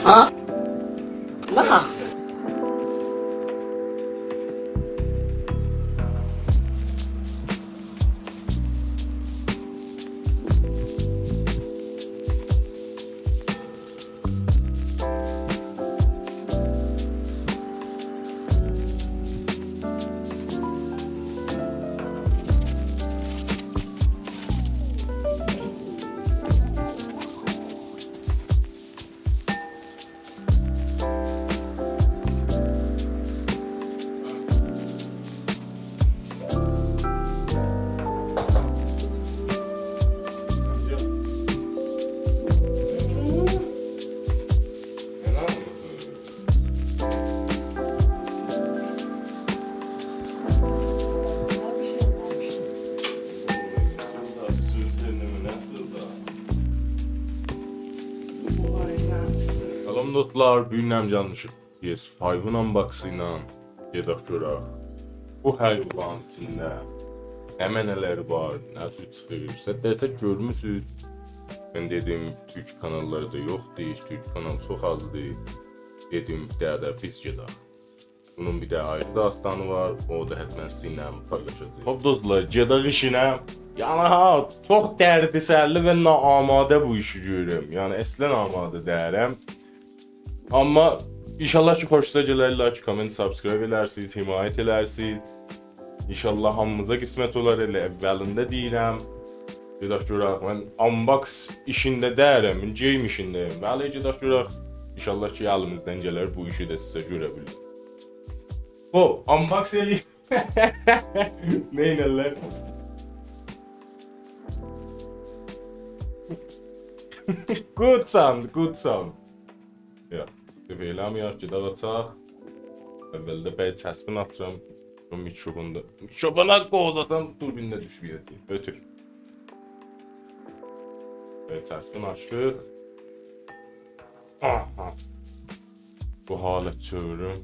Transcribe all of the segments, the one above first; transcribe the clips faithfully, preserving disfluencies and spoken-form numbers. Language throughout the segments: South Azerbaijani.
ها؟ نه؟ سلام دوستلار، بو گون نمجانلیشیق. پی اس فایوین آنباکسی ایله گئدک گؤرک. بو حیولانین ایچینده نمنه‌لر وار، نه جور چیخیر. سیز دئسه گؤرموسوز. من دئدیم، تورک کاناللاردا یوخدور، تورک کانال چوخ آزدیر. دئدیم، بیر دنه ده بیز گئدک. بونون بیر ده آیری داستانی وار، او دا حتماً سیزینله پایلاشاجاغیق. خوب دوستلار، گئدک ایشینه. یعنی ها، چوخ دردسرلی و ناآماده بو ایشی گؤرورم. یعنی اصلاً آماده دئییرم. آمما ان‌شاءالله کی، خوشونوزا گلر، لایک، کامنت، سابسکرایب ائلرسینیز، حمایت ائلرسینیز. ان‌شاءالله هامیمیزا قسمت اولار، ائله اولینده دئییرم. گئدک گؤرک، من آنباکس ایشینده دئییرم، من گیم ایشینده‌یم. بلی، گئدک گؤرک. ان‌شاءالله کی، الیمیزدن گلر، بو ایشی ده سیزه گؤره بیلک. خوب، آنباکس ائله‌ییم. نئینرلر؟ Good sound, good sound. یوخ، بئله ائله‌مه‌یک کی، داغاچاق. اولده بیر چسبین آچیرام. بو میکروفوندا، میکروفونا قووزاسام، دوربینده دوشمه‌یه‌جک. اؤتور. بیر چسبین آچدیق. آها. بو حالت چؤورون.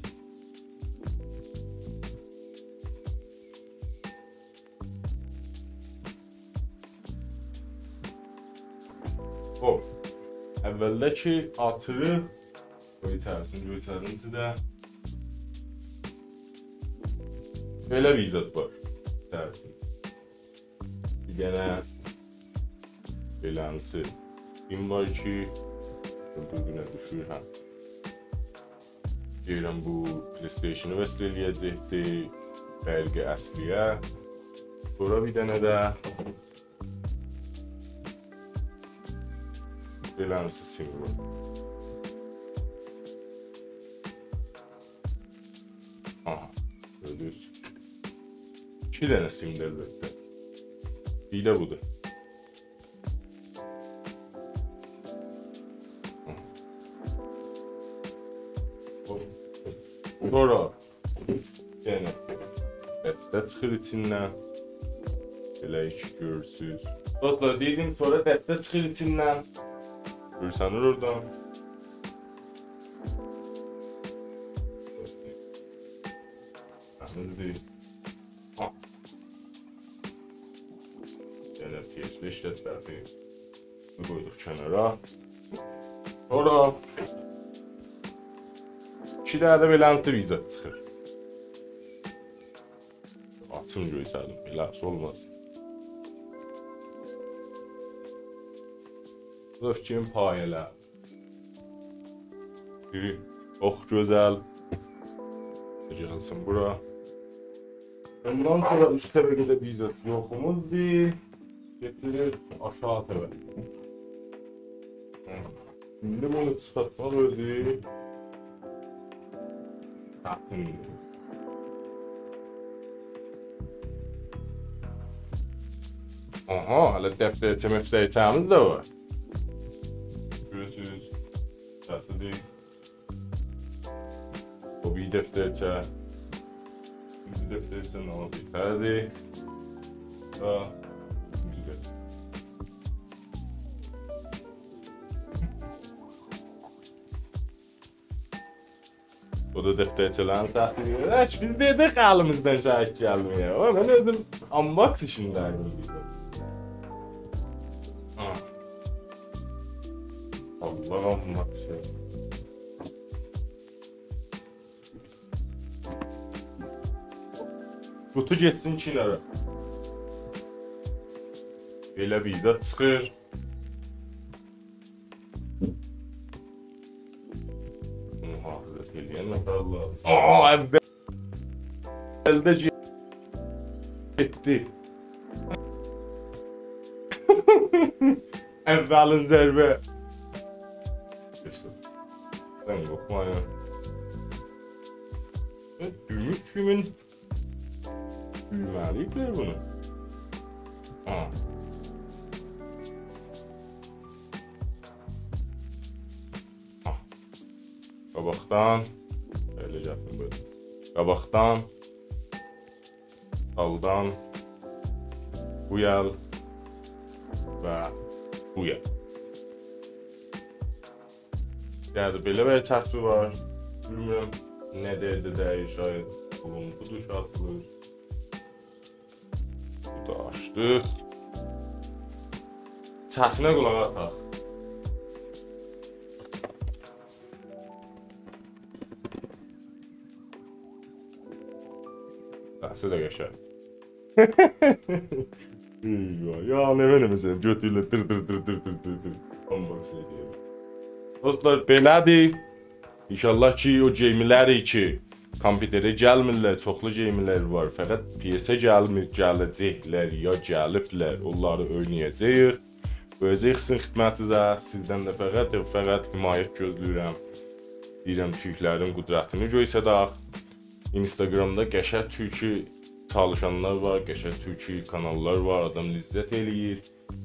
خوب. اولده کی، آچیریق. قوی ایچریسینی گؤستریم سیزه. بئله بیر زاد وار ایچریسینده. بیر دنه بئله‌سی سیم وار کی، دوربینه دوشور، هه. دئییرم، بو پلی‌استیشنی وصل ائله‌یه‌جکدی برق اصلی‌یه. سونرا بیر دنه ده بئله‌سی سیم وار. آها، گؤردونوز. ایکی دنه سیمدیر البته. بیر ده بودور. سونرا یعنی دسته چیخیر ایچیندن. ائله کی گؤرورسوز. دوستلار، دئدیم، سونرا دسته چیخیر ایچیندن. گؤرسنیر اورادان. تمیزدیر. ها. یعنی پی اس بئش دسته‌سی. بونو قویدوق کنارا. سونرا ایکی دنه ده بئله‌سی ویزا چیخیر. آچیم گؤستریم، بئله‌سی اولماز. بو دا فیکریم پایه‌لر. بیری چوخ گؤزل. گلسین بورا. اوندان سونرا اوست طبقه‌ده بیر زاد یوخوموزدور. گئتیریر آشاغی طبقه. هه. ایندی بونو چیخارتماق اؤزو چتیندیر. آها، هله دفترچه مفترچه‌میز ده وار. گؤرورسوز. سسی‌دیر. بو بیر دفترچه. بیر دفترچه نه اولدو؟ هه، و بیر دفتر. بو دا دفترچه‌لرین سسی‌دیر. هئچ، بیز دئدیک الیمیزدن شاید گلمه‌یه. آمما من اؤزوم آنباکس ایشینده‌یدیم. ها. الله آنباکس. قوتو گئتسین کنارا. بئله بیر ده چیخیر. محافظت ائله‌ین نفرلر. آآ، اولده گئ-، گئتدی. اولین ضربه. کئچدیم. سن قورخما یا. دوموک کیمین دویمه‌لی‌دیر بونو. ها. ها. قاباقدان. بئله گلسین بو. قاباقدان. سولدان. بو ال. و بو ال. یعنی، بئله بیر چسبی وار. بیلمیرم، نه دئییر ده دئییر، شاید بولون بودور، شاید. بو دا آچدیق. سسینه قولاق آساق. سسی ده قشنگ. ای وای، یا نه بیلیم سن، گؤتوروله دیر، دیر، دیر. Unboxing ائدیرم. دوستلار، بئله‌دیر. ان‌شاءالله کی، او گیملری کی، کامپیوتره گلمیرلر، چوخلو گیملر وار. فقط پی‌اس گلمیر، گله‌جکلر یا گلیبلر. اونلاری اوینایاجاغیق. قویاجاغیق سیزین خدمتینیزه. سیزدن ده فقط، فقط حمایت گؤزله‌ییرم. دئییرم، تورکلرین قدرتینی گؤسترک. اینستاگرامدا قشه تورکی چالیشانلار وار، قشه تورکی کاناللار وار، آدام لذت ائله‌ییر.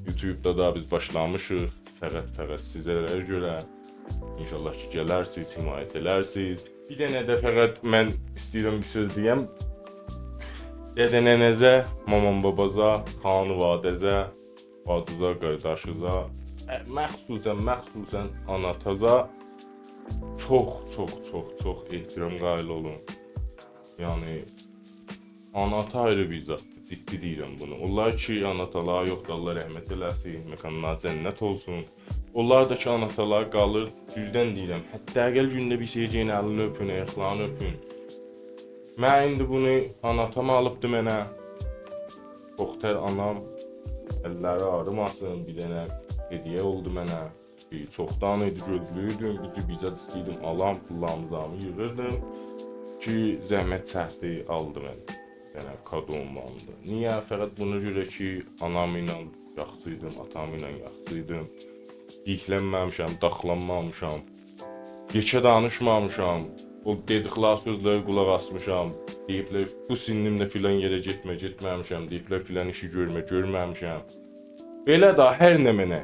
یوتیوبدا دا بیز باشلامیشیق. فقط، فقط سیزلره گؤره. ان‌شاءالله کی، گلرسینیز، حمایت ائلرسینیز. بیر دنه ده فقط من ایسته‌ییرم بیر سؤز دئیم. دده‌ننه‌زه، مامان بابازا، خانواده‌زه، باجیزا، قارداشیزا، اه، مخصوصاً، مخصوصاً آناتازا چوخ، چوخ، چوخ، چوخ احترام قائل اولون. یعنی، آناتا آیری بیر زاددیر، جدی دئییرم بونو. اونلار کی، آناتالاری یوخدور، الله رحمت ائله‌سین، مکانلاری جنت اولسون. اونلار دا کی، آناتالاری قالیر، دوزدن دئییرم، حداقل گونده بیر شئی دئیین، الینی اؤپون، آیاقلارینی اؤپون. من ایندی بونو آناتام آلیبدی منه. چوخ‌تر آنام، اللری آغریماسین، بیر دنه هدیه اولدو منه. ائ، چوخدان ایدی گؤزله‌ییردیم، بیر جور بیر زاد ایسته‌ییردیم آلام، پوللاریمی زامی ییغیردیم کی، زحمت چکدی، آلدی منه. یعنی، کادو عنوانیندا. نییه؟ فقط بونا گؤره کی، آنام ایله یاخشی ایدیم، آتام ایله یاخشی ایدیم. گییکلنمه‌میشم، داخلانمامیشام. یئکه دانیشمامیشام. او دئدیکلری سؤزلره قولاق آسمیشام. دئییبلر، بو سنّیمده فلان یئره گئتمه، گئتمه‌میشم. دئییبلر، فلان ایشی گؤرمه، گؤرمه‌میشم. بئله ده، هر نمنه.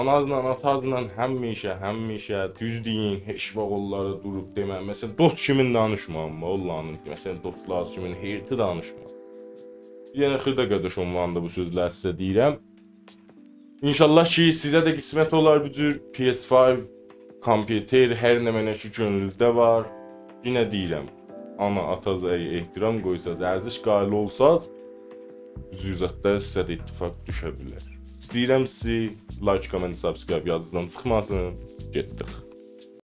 آنازلا، آتازلا همیشه، همیشه دوز دئیین، هئچ واخت اونلارا دوروب دئمه. مثلاً، دوست کیمین دانیشما، آمما اونلارین، مثلاً، دوستلار کیمین هئیرتی دانیشما. بیر دنه خیردا قارداش عنوانیندا بو سؤزلری سیزه دئییرم. ان‌شاءالله کی، سیزه ده قسمت اولار بو جور پی اس فایو کامپیوتر، هر نمنه کی، گؤنلونوزده وار. یئنه دئییرم، آنا، آتازا احترام قویساز، ارزش قائل اولساز، بو جور زادلار سیزه ده اتفاق دوشه بیلر. ایسته‌ییرم سیزی، لایک، کامنت، سابسکرایب یادینیزدان چیخماسین. گئتدیک.